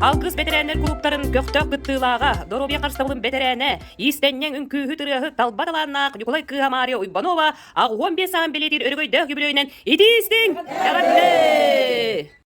Алгыс бэтэрээннэр кулууптарын көхтөөх кыттыылааҕа, доруобуйа харыстабылын бэтэрээнэ, иистэнньэҥ үҥкүүһүт ырыаһыт талба талааннаах Ньукулай кыыһа Мария Уйбанова 85 сааһын бэлиэтиир өрөгөйдөөх үбүлүөйүнэн итии-истиҥ эҕэрдэ!